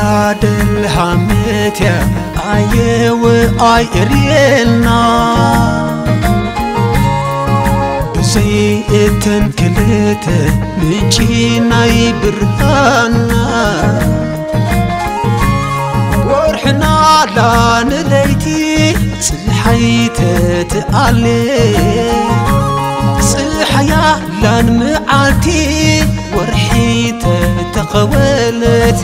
ኣደልሃመትያ ኣየወ ኣይእርየልና ብዘይ እተን ክልተ ምንጪ ናይ ብርሃንና ወርሕና ላንለይቲ ፀሓይ ተትኣለ ፀሓያ ላን መዓልቲ ወርሒ ተተኸወለት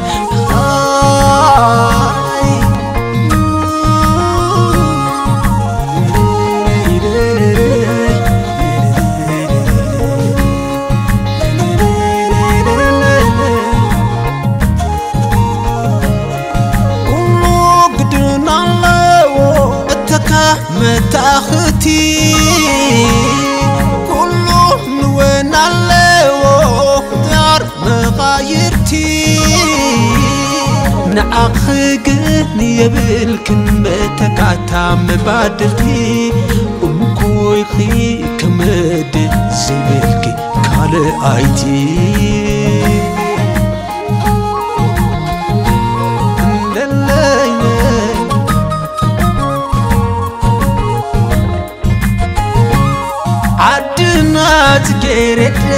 መታኽቲ ኩሉ ንወን ኣለዎ ዳር መቓይርቲ ንዓኺ ግን የብልክን መተካእታ መባድልቲ እንኮይኺ ክመድ ዘይብልኪ ካልኣይቲ ዓድና ጽጌረዳ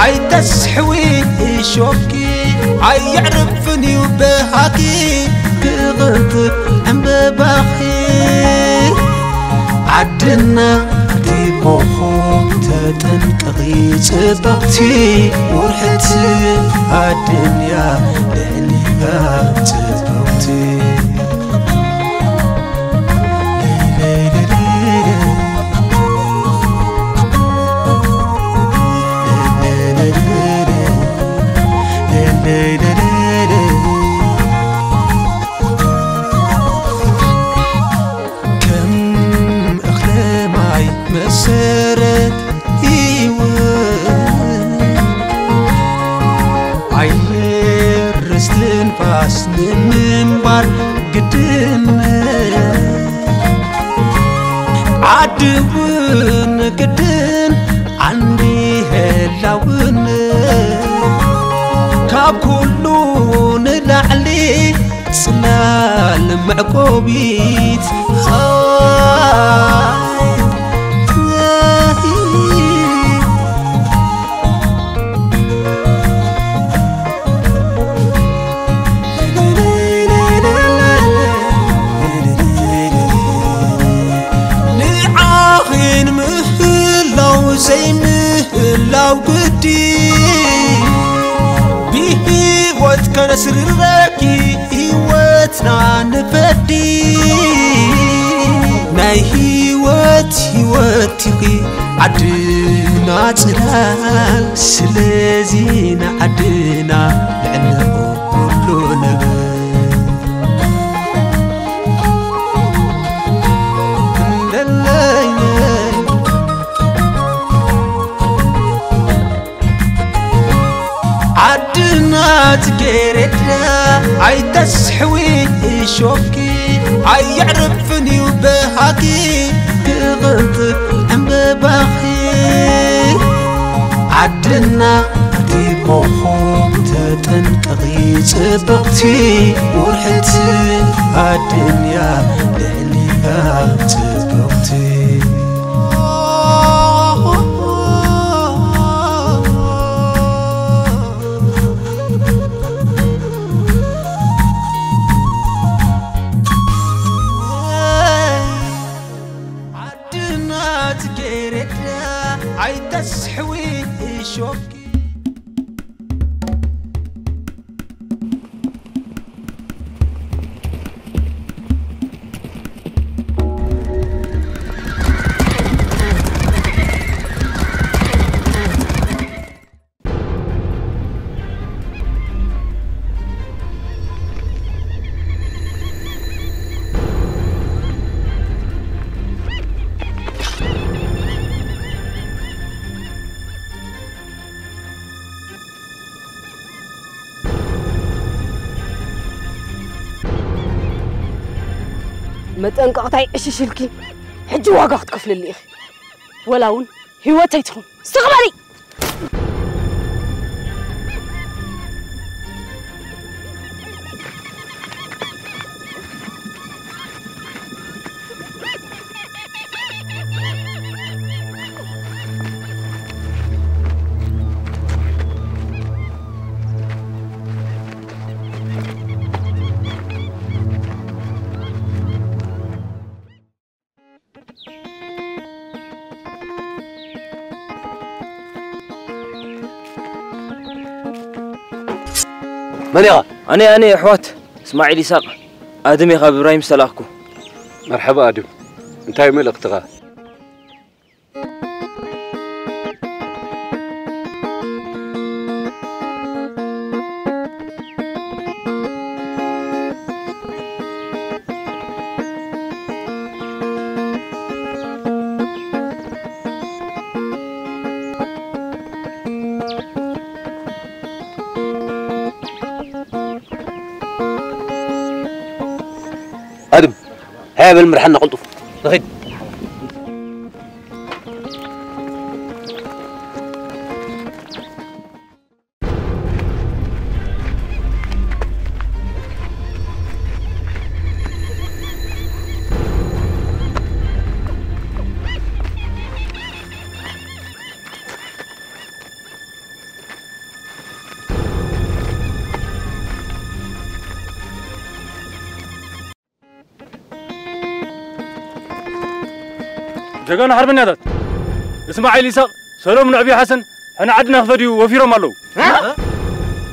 ኣይተስሕዊ እሾኪ ኣየዕርፍን እዩ በሃኪ ክቕንጥብ ዕምበባኺ ዓድና ኣቲ ኮኾብ ተጠንቀቒ ጽብቕቲ ውርሕቲ ኣድንያ ልዕሊያ ጽብቕቲ ከም እኽለ ማይ መሰረት ህይወት ኣየር እስትንፋስ ንምንባር ግድን ዓዲ እውን ግድን ዓንዲ ህላውን ካብ ኩሉ ንላዕሊ ጽላል መዕቆቢት ንዓኺን ምህላው ዘይምህላው ግዲ ብህይወት ከነስርረኪ ህይወትና ንፈዲ ናይ ህይወት ህይወት ኢኺ ዓድና ጽላል ስለዚ ንዓድና ልዕሊ ኩሉ ንብል ለለየ ዓድና ጽጌረዳ ኣይተስሕዊ እሾኪ ኣየዕርፍን እዩ በሃኪ ክቕንጥብ ዕምበባኺ ዓድና ኣቲ ኮኾብ ተጠንቀቒ ጽብቕቲ ውርሕቲ ኣድንያ ልዕሊያ ጽብቕቲ ዓድና ጽጌረዳ ኣይተስሕዊ እሾኪ መጠንቀቕታይ ዕሽሽ ኢልኪ ሕጂ ዋጋ ክትከፍልሉ ኢኺ። ወላ እውን ህይወተይ ትኹን። ስቕ በሊ! መን ኢኻ? ኣነ፣ ኣነ ኣሕዋት እስማዒል ይስሐቕ ኣድም እየ፣ ካብ እብራሂም ዝተላእኽኩ። መርሐባ ኣድም፣ እንታይ እዩ መልእኽትኻ? ኣድም፣ ሃያ በል ምርሓና ቅልጡፍ። ንኺድ። ጀጋኑ ሓርበኛታት፣ እስማዒል ይስሐቕ፣ ሰሎሙን ዕብዩ ሓሰን ሕነ ዓድና ክፈድዩ ወፊሮም ኣለዉ። እ?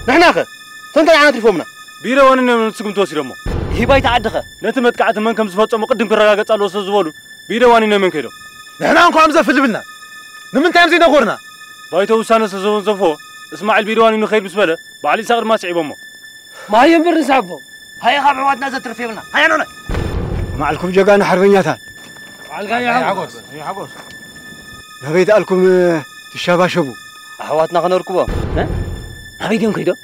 ንሕናኸ? እቶም እንታይ ዓይነት ሪፎምና? ብኢደ ዋኒን እዮም ንስኹም ተወሲዶሞ። ይህ ባይታ ዓድኸ? ነቲ መጥቃዕቲ መን ከም ዝፈጸሞ ቅድም ክረጋገጽ ኣለዎ ስለ ዝበሉ፣ ብኢደ ዋኒን እዮም ከይዶም። ንሕና እንኳ ከም ዘፍልብልና፣ ንምንታይ እዮም ዘይነገሩና? ባይቶ ውሳነ ስለ ዘወንዘፎ፣ እስማዒል ብኢደ ዋኒኑ ክኸይድ ምስ በለ፣ በዓል ይስሐቕ ድማ ስዒቦሞ። ማየ እምበር ንስዓቦም። ሃየ፣ ካብ ኣሕዋትና ዘትርፍ የብልና። ሃየ፣ ኖኖ። መዓልኩም ጀጋኑ ሓርበኛታት። መዓልካ ሓጎስ። ሓጎስ። ናበይ ተኣልኩም ትሻባሸቡ? ኣሕዋትና ከነርክቦም። እ? ናበይ ድዮም ከይዶም?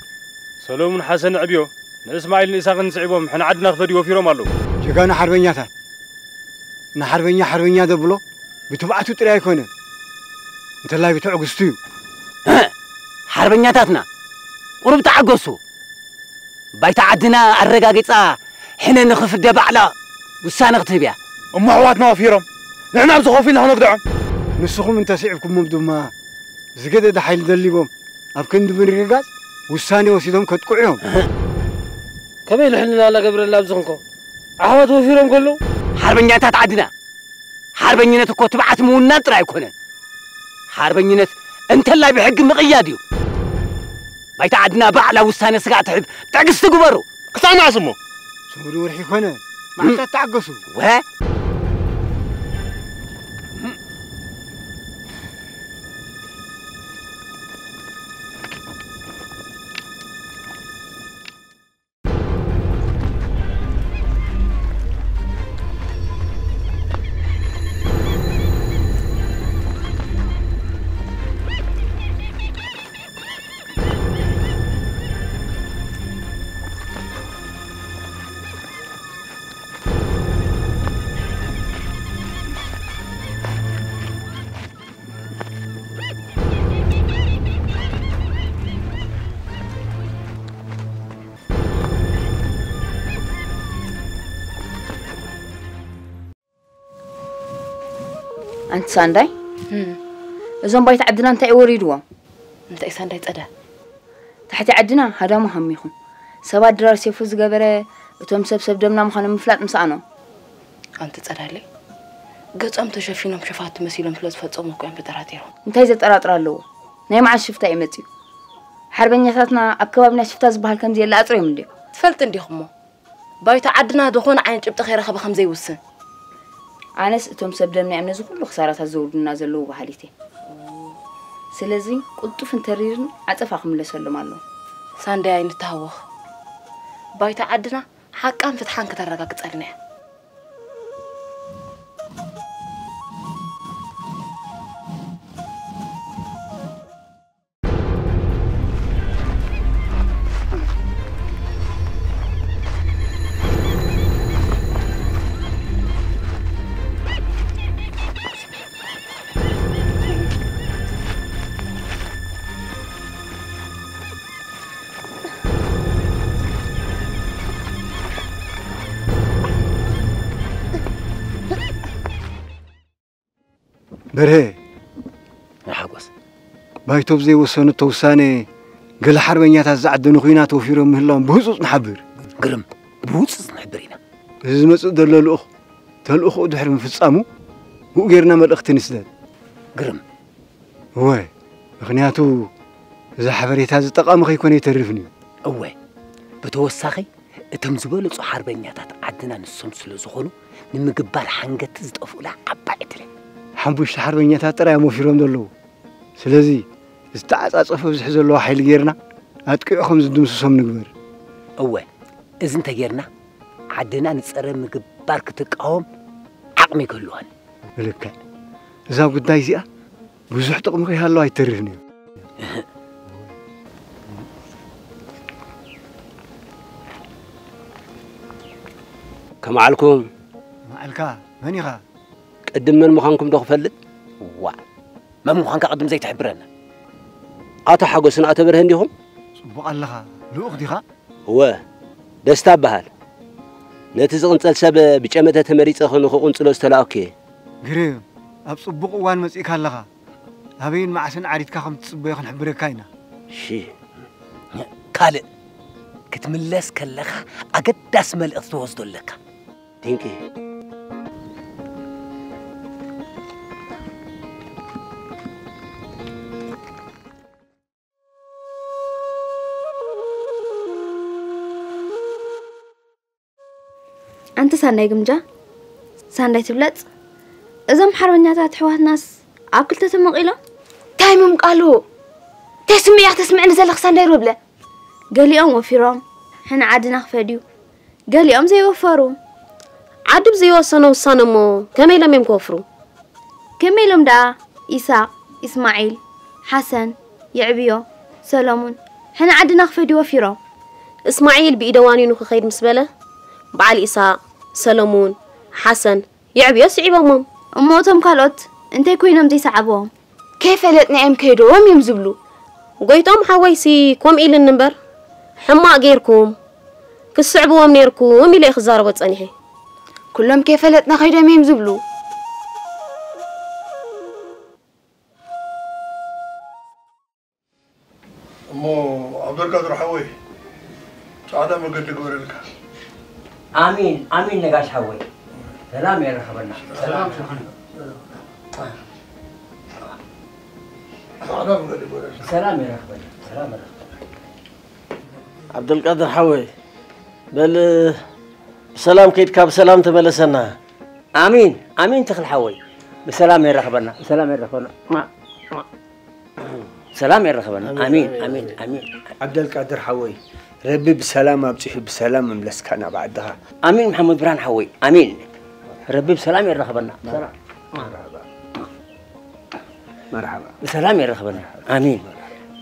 ሰሎሙን ሓሰን ዕብዮ ንእስማዒልን ኢሳቕን ስዒቦም ሕነ ዓድና ክፈድዩ ወፊሮም ኣለዉ። ጀጋኑ ሓርበኛታት። ንሓርበኛ ሓርበኛ ዘብሎ ብትብዓቱ ጥራይ ኣይኮነን፣ እንተላይ ብትዕግስቱ እዩ። እ፣ ሓርበኛታትና፣ ቁሩብ ተዓገሱ። ባይታ ዓድና ኣረጋጊጻ ሕነ ንኽፍደ ባዕላ ውሳነ ክትህብ እያ። እሞ ኣሕዋትና ወፊሮም፣ ንሕና ኣብዚ ኮፍ ኢልና ክነግድዖም። ንስኹም እንተስዒብኩሞም ድማ ዝገደደ ሓይሊ ደሊቦም ኣብ ክንዲ ምርግጋጽ ውሳኔ ወሲዶም ከጥቅዑ እዮም። እህ። ከመይ ኢሉ ሕልና እናገብረላ ኣብዚ ኾንኮ? ኣሕዋት ወፊሮም ከለዉ? ሓርበኛታት ዓድና፣ ሓርበኝነት እኮ ትብዓት ምውናን ጥራይ ኣይኮነን። ሓርበኝነት እንተላይ ብሕጊ ምቕያድ እዩ። ባይታ ዓድና ባዕላ ውሳነ ስጋዕ ትሕብ። ትዕግስቲ ግበሩ። ክሳብ መዓስ እሞ? ሰሙን ወርሒ ይኮነ። መዓልታት ተዓገሱ። ወ- ኣንቲ ሳንዳይ፣ እም። እዞም ባይታ ዓድና እንታይ እዩ ወሪድዎም? እንታይ ሳንዳይ ጸዳ? ታሕቲ ዓድና ሃዳሙ ሃሚኹ። ሰባት ድራር ሴፉ ዝገበረ፣ እቶም ሰብ ሰብ ደምና ምዃኖም ምፍላጥ ምስኣኖም። ኣንቲ ጸዳለይ፣ ገጾም ተሸፊኖም ሸፋቱ መሲሎም ስለ ዝፈጸሙ እኮ እዮም ተጠራጢሮም። እንታይ ዘጠራጥር ኣለዎ? ናይ መዓስ ሽፍታ እዩ መጺኡ? ሓርበኛታትና ኣብ ከባቢና ሽፍታ ዝበሃል ከም ዘየለ ኣጽርዮም እንድዮም። ትፈልጢ እንዲኹሞ፣ ባይታ ዓድና ዝኾነ ዓይነት ጭብጢ ከይረኸበ ከም ዘይውስን። ኣነስ እቶም ሰብ ደምና እዮም ነዚ ኩሉ ክሳራታት ዘውርዱና ዘለዉ በሃሊት እየ። ስለዚ ቅልጡፍን ተሪርን ዓጸፋ ክምለሰሎም ኣለዎ። ሳንዳይ ኣይንተሃወኽ። ባይታ ዓድና ሓቃን ፍትሓን ከተረጋግጸልና እያ። በርሀ፣ ሓጎስ። ባይቶ ብዘይወሰነቶ ውሳነ፣ ገለ ሓርበኛታት ዝዓደኑ ኲናት ወፊሮም ምህላዎም ብህጹጽ ንሓብር። ግርም፣ ብህጹጽ ንሕብር ኢና። እዚ ዝመጽእ ዘሎ ልኡኽ፣ ተልእኾኡ ድሕሪ ምፍጻሙ፣ ብኡ ጌርና መልእኽቲ ንስደድ። ግርም። እወ፣ ምኽንያቱ፣ እዚ ሓበሬታ እዚ ጠቓሚ ከይኮነ ኣይተርፍን እዩ። እወ፣ ብተወሳኺ እቶም ዝበለጹ ሓርበኛታት ዓድና ንሶም ስለ ዝኾኑ ንምግባር ሓንገቲ ዝጠፍኡላ ዓባይ ዕድል እያ። ሓሙሽተ ሓርበኛታት ጥራይ እዮም ወፊሮም ዘለዉ። ስለዚ ዝተዓጻጸፈ ብዝሒ ዘለዎ ሓይሊ ጌርና ኣጥቂዑ ከም ዝድምስሶም ንግበር። እወ፣ እዚ እንተጌርና ዓድና ንጸረ ምግባር ክትቃወም ዓቕሚ ክህልዋን። ብልክዕ እዛ ጉዳይ እዚኣ ብዙሕ ጥቕሚ ከይሃለዋ ኣይተርፍን እዩ። ከመዓልኩም? መዓልካ መን ኢኻ? ቅድም መን ምዃንኩም ዶ ክፈልጥ? ዋ፣ መን ምዃንካ ቅድም ዘይትሕብረና? ኣቶ ሓጎስን ኣቶ በርሀን ዲኹም? ጽቡቕ ኣለኻ። ልኡኽ ዲኻ? እወ፣ ደስታ እበሃል። ነቲ ዝቕንጸል ሰብ ብጨመተ ተመሪጸ ንኽቕንጽሎ ዝተላእኩ እየ። ግርም፣ ኣብ ጽቡቕ እዋን መጺእካ ኣለኻ። ኣበይን መዓስን ዓሪድካ ከም ትጽበዮ ክንሕብረካ ኢና። እሺ። ካልእ፣ ክትምለስ ከለኻ ኣገዳሲ መልእኽቲ ትወስዶ ኣለካ። ቲንኪ። ኣንቲ ሳንዳይ ግምጃ፣ ሳንዳይ ትብለጽ። እዞም ሓርበኛታት ኣሕዋትናስ ኣብ ክልተ ተመቒሎም? እንታይ ምምቃሉ? እንታይ ስምዒት እያ ተስምዕኒ ዘለኺ ሳንዳይ ሮብለ? ገሊኦም ወፊሮም ሕነ ዓድና ክፈድዩ፣ ገሊኦም ዘይወፈሩ። ዓዲ ብዘይወሰኖ ውሳነ እሞ ከመይ ኢሎም እዮም ክወፍሩ? ከመይ ኢሎም ደኣ ኢሳቕ፣ ኢስማዒል፣ ሓሰን፣ የዕብዮ፣ ሰለሙን ሕነ ዓድና ክፈድዩ ወፊሮም? እስማዒል ብኢደ ዋኒኑ ክኸይድ ምስ በለ፣ በዓል ኢሳቕ፣ ሰለሙን፣ ሓሰን፣ የዕብዮ ስዒቦሞም። እሞ እቶም ካልኦት እንታይ ኮይኖም ዘይሰዓብዎም? ከይፈለጥና እዮም ከይዶም እዮም ዝብሉ። ጎይቶም ሓወይሲ ከምኡ ኢሉኒ እምበር፣ ሕማቕ ጌርኩም፣ ክስዕብዎም ኔርኩም ኢለ እየ ክዛረቦ ጸኒሐ። ኩሎም ከይፈለጥና ከይዶም እዮም ዝብሉ። እሞ ዓብደልቃድር ሓወይ ጻዕዳ መገዲ ግበረልካ። ኣሚን ኣሚን ነጋሽ ሓወይ ሰላም የራኽበና። ጻዕዳ መገዲ ግበረልካ። ሰላም የራኽበና። ሰላም የራኽበና። ዓብደልቃድር ሓወይ በል ብሰላም ከይድካ ብሰላም ተመለሰና። ኣሚን ኣሚን ተኽል ሓወይ ብሰላም የራኽበና። ብሰላም የራኽበና። ሰላም የራኽበና። ኣሚን ኣሚን ኣሚን። ዓብደልቃድር ሓወይ ረቢ ብሰላም ኣብጺሑ ብሰላም ምምለስካ ናብ ዓድኻ። ኣሚን መሓመድ ብርሃን ሓወይ ኣሚን። ረቢ ብሰላም የራኽበና። ሰላም። መርሓባ። ብሰላም የራኽበና። ኣሚን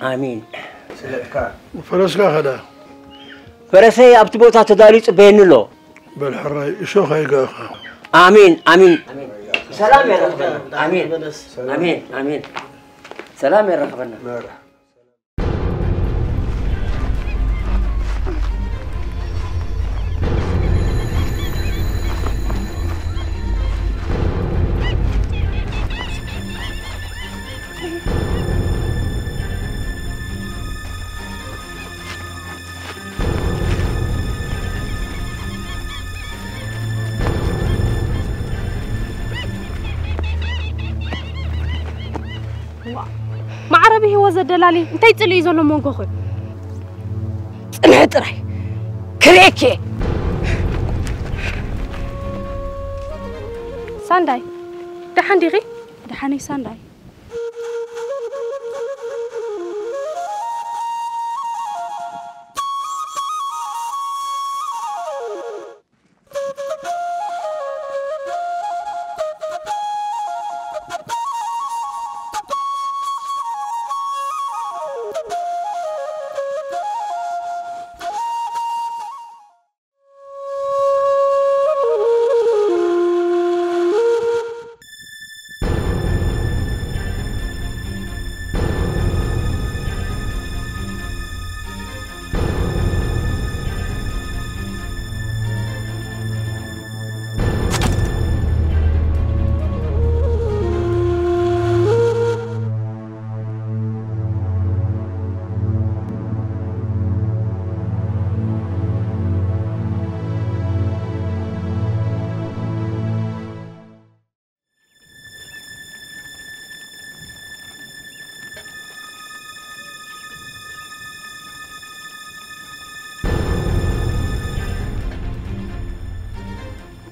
ኣሚን። ስለጥካ። ፈረስካ ከዳ። ፈረሰይ ኣብቲ ቦታ ተዳልዩ ጽበየኒ ኣሎ። በል ሕራይ እሾኽ ኣይጋእኻ። ኣሚን ኣሚን። ሰላም የራኽበና። ኣሚን ኣሚን ኣሚን። ሰላም የራኽበና። ማዕረ ብህይወት ዘደላሊ እንታይ ጽልኢ ዘሎ መንጎኺ? ጽንሒ ጥራይ ክርእየኪ እየ። ሳንዳይ ደሓን ዲኺ? ደሓነይ ሳንዳይ።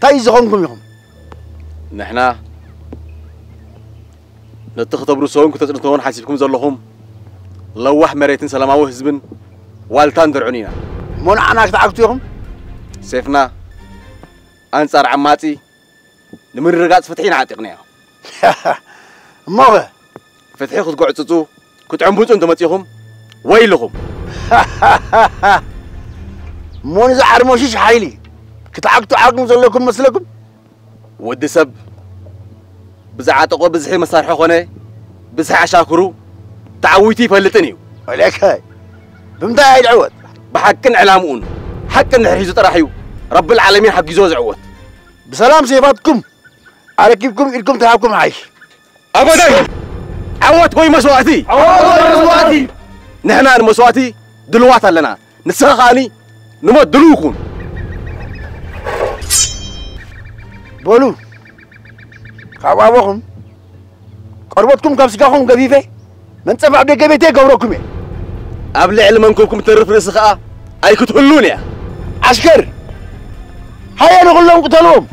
እንታይ እዩ ዝኾንኩም ኢኹም? ንሕና ነቲ ክተብርሶውን ክተጽንትዎን ሓሲብኩም ዘለኹም ለዋህ መሬትን ሰላማዊ ህዝብን ዋልታን ድርዑን ኢና። እሞ ንዓና ክትዓግቱ ኢኹም? ሴፍና ኣንጻር ዓማጺ ንምርግጋጽ ፍትሒ ኢና ዓጢቕናዮ። እሞኸ? ፍትሒ ክትጉዕጽጹ፣ ክትዕምብጹ እንተመጺኹም፣ ወይልኹም። እሞ ንዚ ዓርሞሽሽ ሓይሊ ክትዓግቱ ዓቕሚ ዘለኩም መስለኩም? ወዲ ሰብ ብዝዓጠቖ ብዝሒ መሳርሒ ኾነ ብዝሒ ኣሻክሩ ተዓዊቱ ይፈልጥን እዩ። ወለከ፣ ብምንታይ ኣይድዕወት? ብሓቅን ዕላምኡን፣ ሓቅን ድሕር ሒዙ ጥራሕ እዩ ረብል ዓለሚን ሓጊዞ ዝዕወት። ብሰላም ሴፋትኩም ኣረኪብኩም ኢድኩም ተሃብኩም ሓይሽ። ኣበዳይ! ዓወት ወይ መስዋእቲ! ዓወት ወይ መስዋእቲ! ንሕና ንመስዋእቲ ድልዋት ኣለና። ንስኻ ከኣኒ ንሞት ድልው ኩን። በሉ፣ ካብ ኣቦኹም ቆርበትኩም ካብ ስጋኹም ገፊፈ መንጸፍ ኣብ ደገ ቤተይ ገብረኩም እየ። ኣብ ልዕሊ መንኩብኩም ትተርፍ ርእሲ ከኣ ኣይክትህሉን እያ። ዓስከር፣ ሃየ ንኹሎም ቅተልዎም።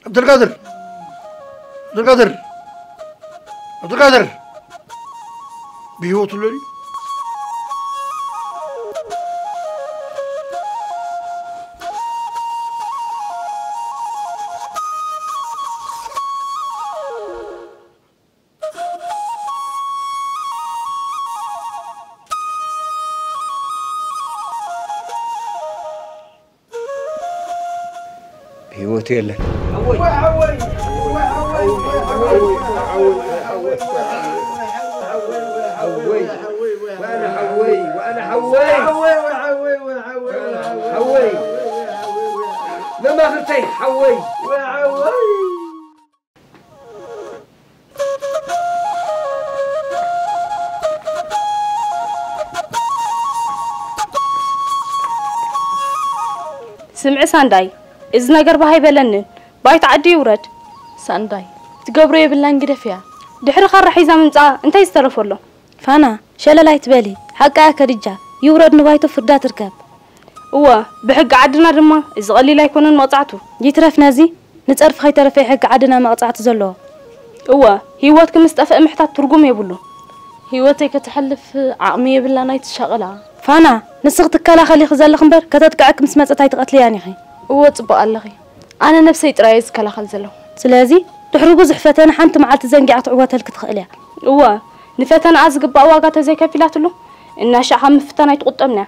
ዓብደልቃድር! ዓብደልቃድር! ዓብደልቃድር! ብህይወቱ ኣሎ ድዩ? ብህይወቱ የለን። ሓወይ፣ መማኽርተይ፣ ሓወይ። ስምዒ ሳንዳይ፣ እዚ ነገር ባህ ኣይበለንን። ባይታ ዓዲ ይውረድ። ሳንዳይ፣ ትገብሮ የብላን፣ ግደፍያ። ድሕሪ ካራ ሒዛ ምምጻኣ እንታይ ዝተረፎ ኣሎ? ፋና፣ ሸለል ኣይትበሊ። ሓቃ እያ ከድጃ። ይውረድ ንባይቶ ፍርዳ ትርከብ። እወ፣ ብሕጊ ዓድና ድማ እዚ ቀሊል ኣይኮነን መቕጻዕቱ። ይትረፍ ነዚ፣ ንጸርፊ ከይተረፈ እዩ ሕጊ ዓድና መቕጻዕቲ ዘለዎ። እወ፣ ህይወትኪ ምስ ጠፍአ ምሕታት ትርጉም የብሉን። ህይወተይ ከተሕልፍ ዓቕሚ የብላን፣ ኣይትሻቐላ። ፋና፣ ንስኺ ትከላኸሊ ኢኺ ዘለኺ እምበር፣ ከተጥቅዐኪ ምስ መጸት ኣይትቐትልያን ኢኺ። እወ፣ ጽቡቕ ኣለኺ። ኣነ ነብሰይ ጥራይ እየ ዝከላኸል ዘለኹ። ስለዚ፣ ድሕሪ ብዙሕ ፈተነ ሓንቲ መዓልቲ ዘንጊዓ ክትዕወተልኪ ትኽእል እያ። እወ፣ ንፈተነኣ ዝግባእ ዋጋ ተዘይከፊላትሉ፣ እናሻዕ ካብ ምፍታን ኣይትቑጠብን እያ።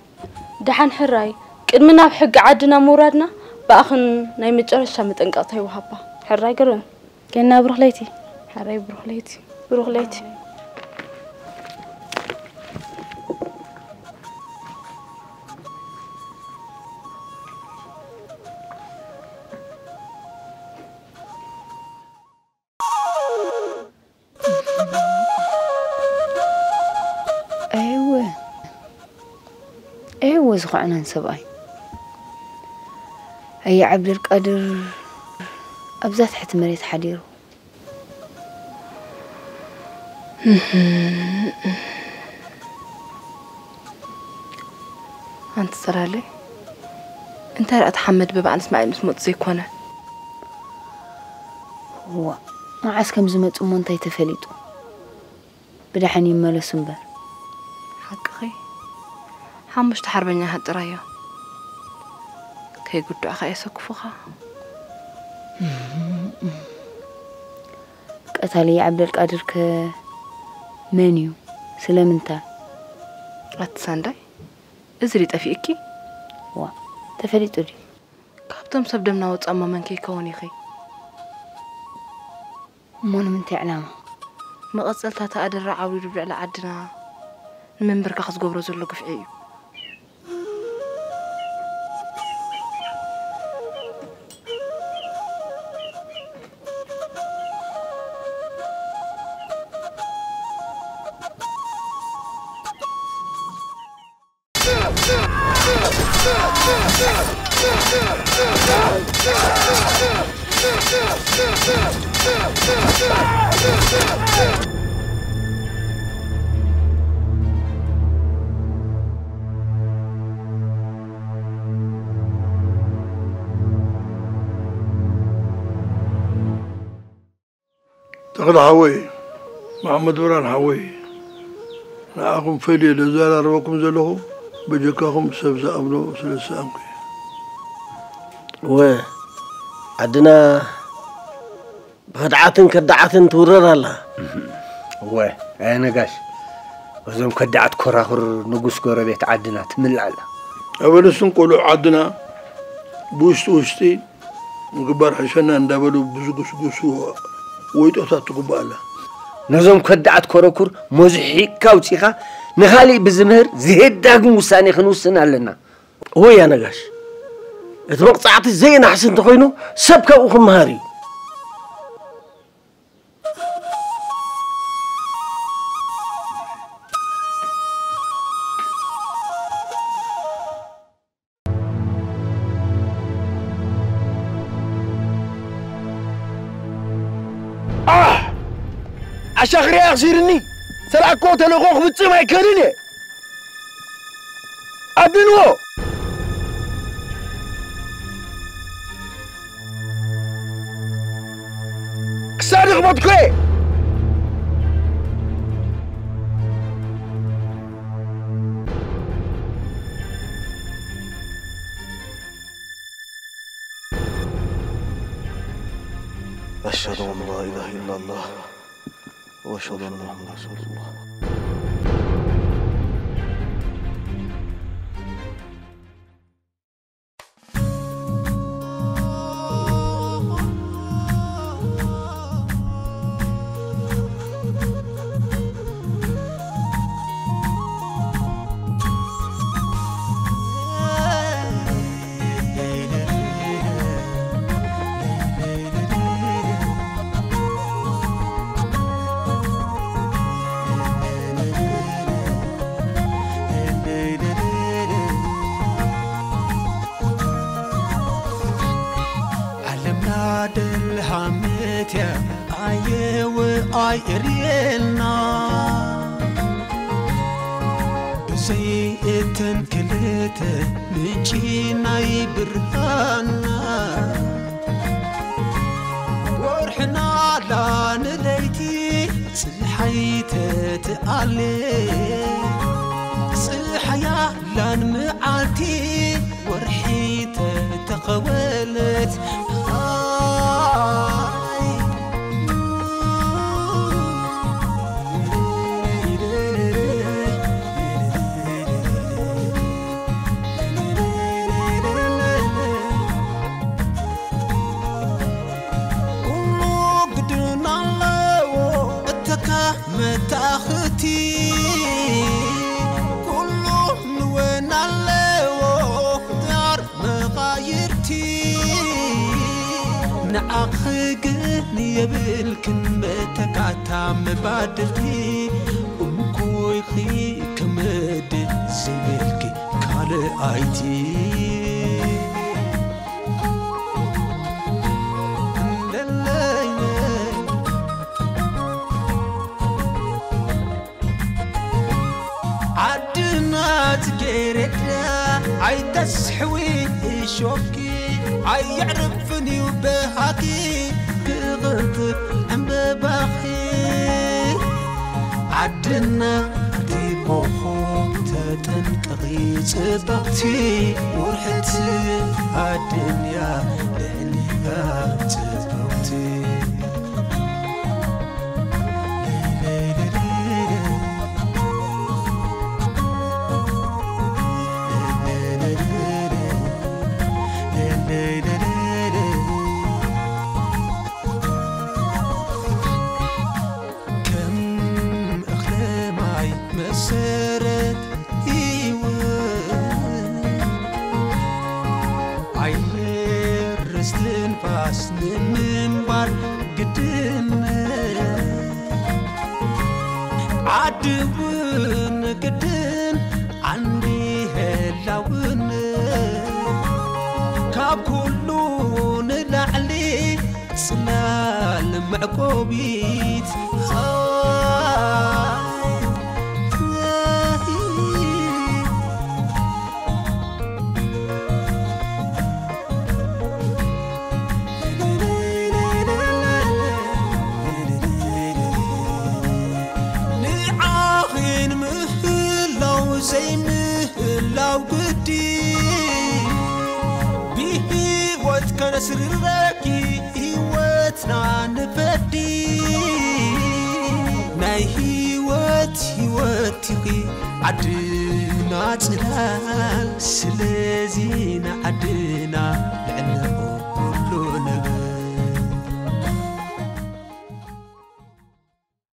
ደሓን ሕራይ፣ ቅድሚ ናብ ሕጊ ዓድና ምውራድና፣ ብኣኽን ናይ መጨረሻ መጠንቀቕታ ይወሃባ። ሕራይ ግርም። ጌና ብሩኽ ለይቲ። ሕራይ ብሩኽ ለይቲ። ብሩኽ ለይቲ። ኤወ፣ ኤወ ዝኸዕነን ሰብኣይ። ኣየ ዓብደልቃድር ኣብዛ ትሕቲ መሬት ሓዲሩ። ኣንቲ ጽላለይ፣ እንታይ ደኣ እቲ ሓመድ ብበዓል እስማኤል ምስ መጹ ዘይኮነ? እዋ፣ መዓስ ከም ዝመጹ እሞ እንታይ ተፈሊጡ? ብደሓን ይመለሱ እምበር። ሓቅኺ፣ ሓሙሽተ ሓርበኛታት ጥራይ እዮም። ከይጉድዑኻ የሰክፉኻ። ቀታሊ ዓብደልቃድር ከ መን እዩ? ስለምንታይ? ኣቲ ሳንዳይ፣ እዚ ድዩ ጠፊእኪ? ዋ፣ ተፈሊጡ ድዩ? ካብቶም ሰብ ደምና ወጻሞ መን ከይከውን ኢኺ? እሞ ንምንታይ ዕላማ? መቐጸልታ ተኣደራ ዓውሪዱ ብልዕሊ ዓድና ንምንብርካኽ ዝገብሮ ዘሎ ግፍዒ እዩ። ተኽለ ሓወይ፣ መሓመድ ብርሃን ሓወይ፣ ንዓኹም ፈልየ ዘዘራርበኩም ዘለኹ በጀካኹም ሰብ ዝኣምኖ ስለ ዝሰኣንኩ እየ። እወ፣ ዓድና ብኸድዓትን ከዳዓትን ትውረር ኣላ። እወ፣ ኣየ ነጋሽ፣ እዞም ከዳዓት ኮራኹር ንጉስ ጎረቤት ዓድና ትምልእ ኣላ። ኣበለስን ቆልዑ ዓድና ብውሽጢ ውሽጢ ምግባር ሕሸና እንዳበሉ ብዝጉስጉስዎ ወይጦታት ትጉባእ ኣላ። ነዞም ከዳዓት ኮረኩር መዙሕ ሒቕካ ኣውጺኻ ንኻሊእ ብዝምህር ዘየዳግም ውሳኔ ክንውስን ኣለና። እወ ኣያ ነጋሽ፣ እቲ መቕጻዕቲ ዘየናሕሲ እንተኾይኑ ሰብ ካብኡ ክመሃር እዩ። ኣሕ! ኣሻኽርያ ኣኽሲርኒ። ዝለኣክዎ ተልእኾ ክፍጽም ኣይክእልን እየ። ኣድንዎ! ክሳዲ ክሞትኩ እየ። أشهد أن لا إله إلا الله وأشهد أن محمدا رسول الله. ዓለምና ደልሃመት እያ ኣየወ ኣይእርየልና። ብዘይ እተን ክልተ ምንጪ ናይ ብርሃንና፣ ወርሕና ኣላ ንለይቲ፣ ጸሓይ ተትኣሊ፣ ጸሓይ ኣላ ንመዓልቲ፣ ወርሒ ተተኸወለት። ኩሉ ግድን ኣለዎ እተካ መታኽቲ፣ ኩሉ ንወን ኣለዎ ዳር መቓይርቲ። ንዓኺ ግን የብልክን መተካእታ መባድልቲ፣ እንኮይኺ ክመድ ዘይብልኪ ካልኣይቲ። ዓድና ጽጌረዳ ኣይተስሕዊ እሾኪ፣ ኣየዕርፍን እዩ በሃኪ ክቕንጥብ ዕምበባኺ። ዓድና እቲ ኮኾብ ተጠንቀቒ ጽብቕቲ፣ ውርሕቲ ኣድንያ ልዕሊኣ ጽብቕቲ። ከም እኽለ ማይ መሰረት ህይወት፣ ኣየር እስትንፋስ ንምንባር ግድነት፣ ዓዲ እውን ግድን ዓንዲ ህላውነት፣ ካብ ኩሉ ንላዕሊ ጽላል መዕቆቢት። ንዓኺን ምህላው ዘይምህላው ግዲ፣ ብህይወት ከነስርረኪ ህይወትና ንፈዲ። ናይ ህይወት ህይወት ኢኺ ዓድና ጽላል፣ ስለዚ ንዓድና